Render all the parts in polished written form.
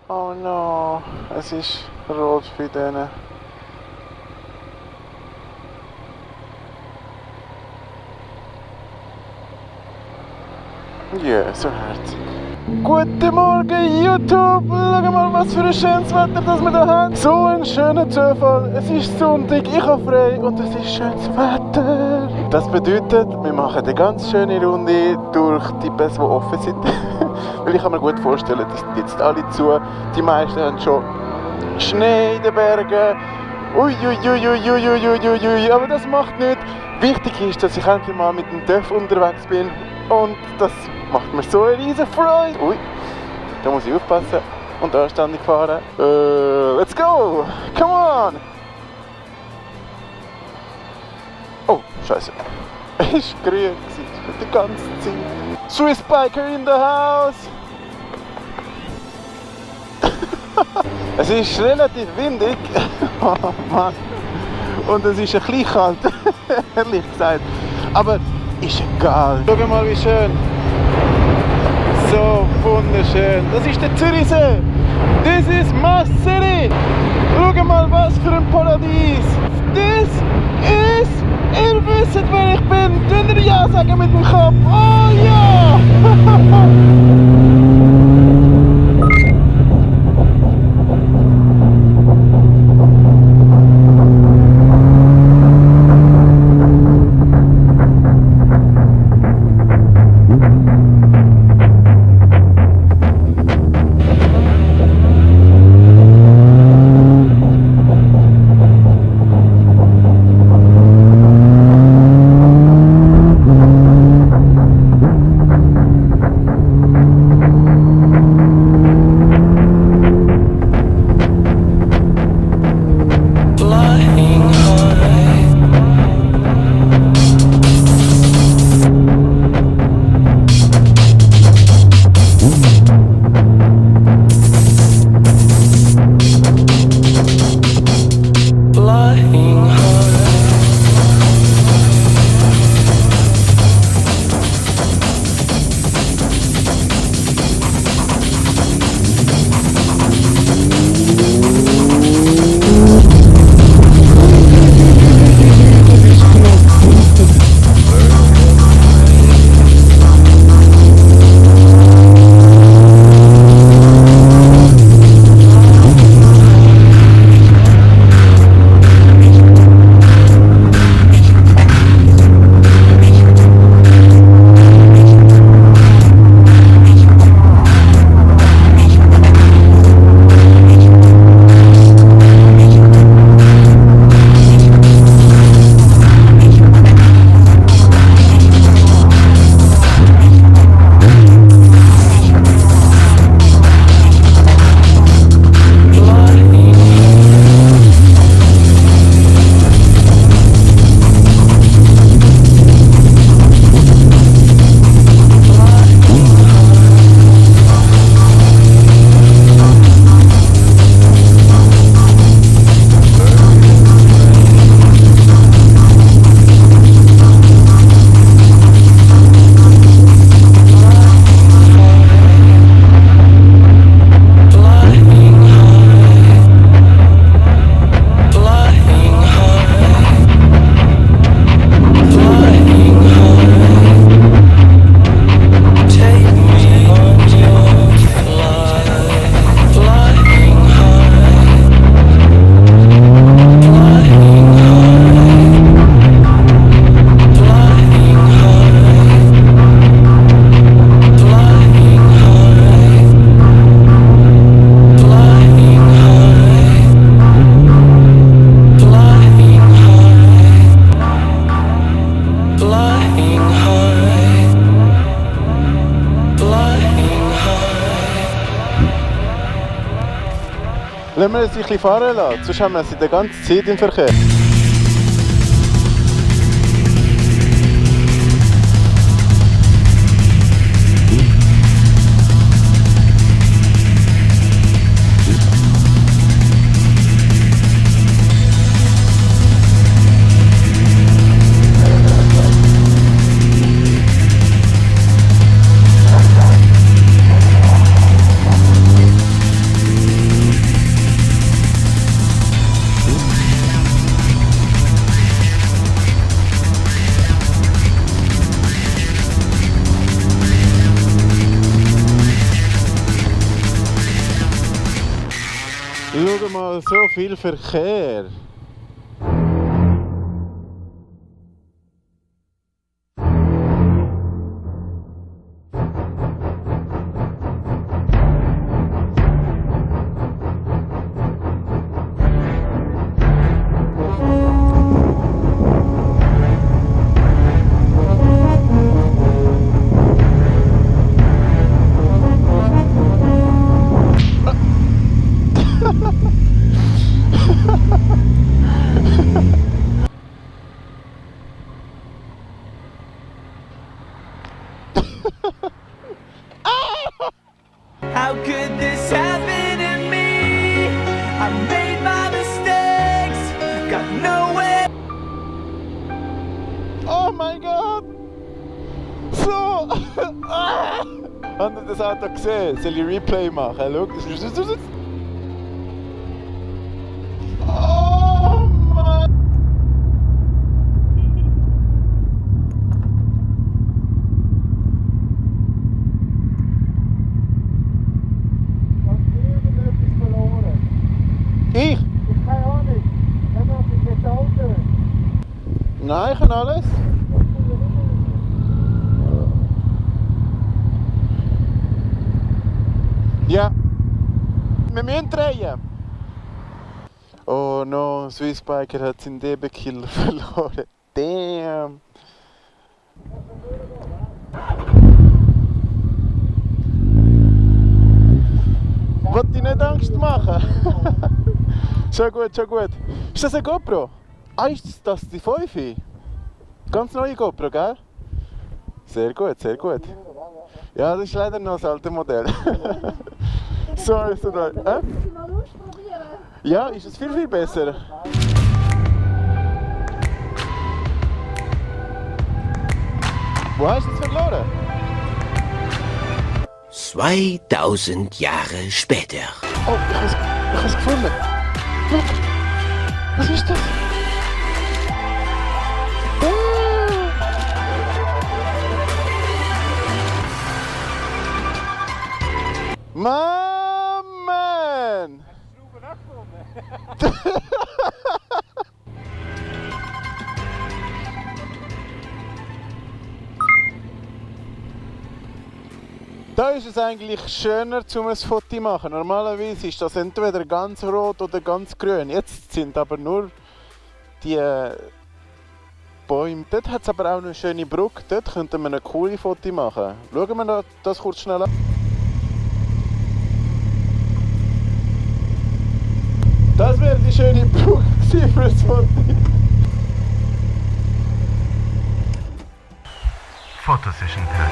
Oh no, es ist rot bei denen. Ja, so herzig. Guten Morgen YouTube! Schau mal, was für ein schönes Wetter das wir hier haben. So ein schöner Zufall. Es ist Sonntag, ich habe frei und es ist schönes Wetter. Das bedeutet, wir machen eine ganz schöne Runde durch die Pässe, die offen sind. Weil ich kann mir gut vorstellen, dass die jetzt alle zu. Die meisten haben schon Schnee in den Bergen. Ui, aber das macht nichts. Wichtig ist, dass ich endlich mal mit dem TÜV unterwegs bin. Und das macht mir so eine riesen Freude. Ui, da muss ich aufpassen und anständig fahren. Let's go! Come on! Oh, scheiße. Es war grün die ganze Zeit. Swiss Biker in the house! Es ist relativ windig. Oh Mann. Und es ist ein bisschen kalt, ehrlich gesagt. Aber ist egal. Schau mal, wie schön. So wunderschön. Das ist der Zürichsee. This is my city. Schau mal, was für ein Paradies. This is... Ihr wisst, wer ich bin. Könnt ihr ja sagen mit dem Kopf. Oh ja! Lassen wir es ein bisschen fahren lassen, sonst haben wir sie die ganze Zeit im Verkehr. Schau mal, so viel Verkehr. How could this happen to me? I made my mistakes, got nowhere. Oh mein Gott! So! Habt ihr das Auto gesehen? Soll ich Replay machen? Schau. Oh Mann! Ich? Keine Ahnung. Dann habe ich jetzt Auto. Nein, ich kann alles. Ja. Wir müssen drehen. Oh no, Swissbiker hat seinen DB-Killer verloren. Damn. Wollt ihr nicht Angst machen? Schon gut, schon gut. Ist das eine GoPro? Ah, ist das die 5? Ganz neue GoPro, gell? Sehr gut, sehr gut. Ja, das ist leider noch das alte Modell. So ist es da. Mal ausprobieren. Ja, ist es viel, viel besser. Wo hast du es verloren? 2000 Jahre später. Oh, ich habe es gefunden. Look, was ist das? Mann! Da ist es eigentlich schöner, um ein Foto zu machen. Normalerweise ist das entweder ganz rot oder ganz grün. Jetzt sind aber nur die Bäume. Dort hat es aber auch eine schöne Brücke. Dort könnten wir ein cooles Foto machen. Schauen wir das kurz schnell an. Das wäre die schöne Brücke für das Foto. Photosession Time.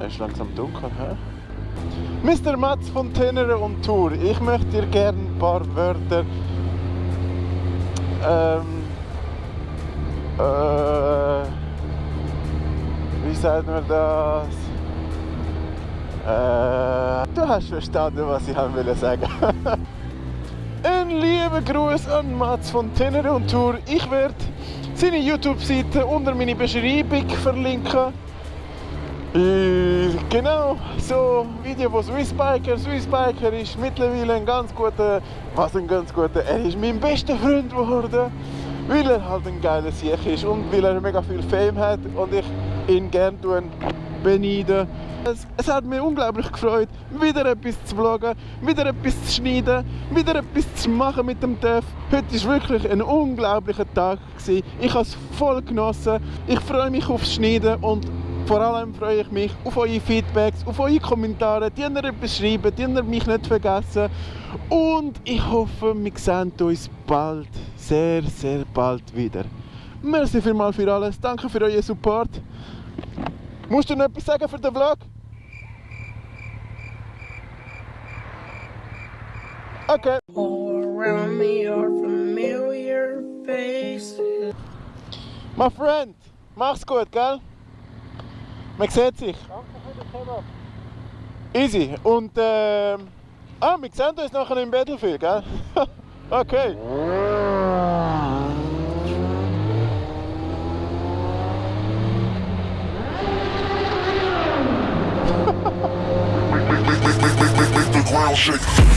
Es ist langsam dunkel, hä? Mr. Mats von Tenere und Tour, ich möchte dir gerne ein paar Wörter wie sagt man das? Du hast verstanden, was ich haben will sagen. Ein lieber Gruß an Mats von Tenere und Tour. Ich werde seine YouTube-Seite unter meine Beschreibung verlinken. Genau, so Video von Swissbiker. Swissbiker ist mittlerweile ein ganz guter, er ist mein bester Freund geworden, weil er halt ein geiler Sieg ist und weil er mega viel Fame hat und ich ihn gerne beneide. Es hat mich unglaublich gefreut, wieder etwas zu vloggen, wieder etwas zu schneiden, wieder etwas zu machen mit dem TÜV. Heute war wirklich ein unglaublicher Tag. Ich habe es voll genossen. Ich freue mich aufs Schneiden und vor allem freue ich mich auf eure Feedbacks, auf eure Kommentare, die ihr etwas schreiben, die ihr mich nicht vergessen. Und ich hoffe, wir sehen uns bald, sehr, sehr bald wieder. Merci vielmals für alles, danke für euren Support. Musst du noch etwas sagen für den Vlog? Okay. All around me are familiar faces. My friend, mach's gut, gell? Man sieht sich. Danke für den Thema. Easy. Und wir sehen uns nachher im Battlefield, gell? Okay. Make the ground shake.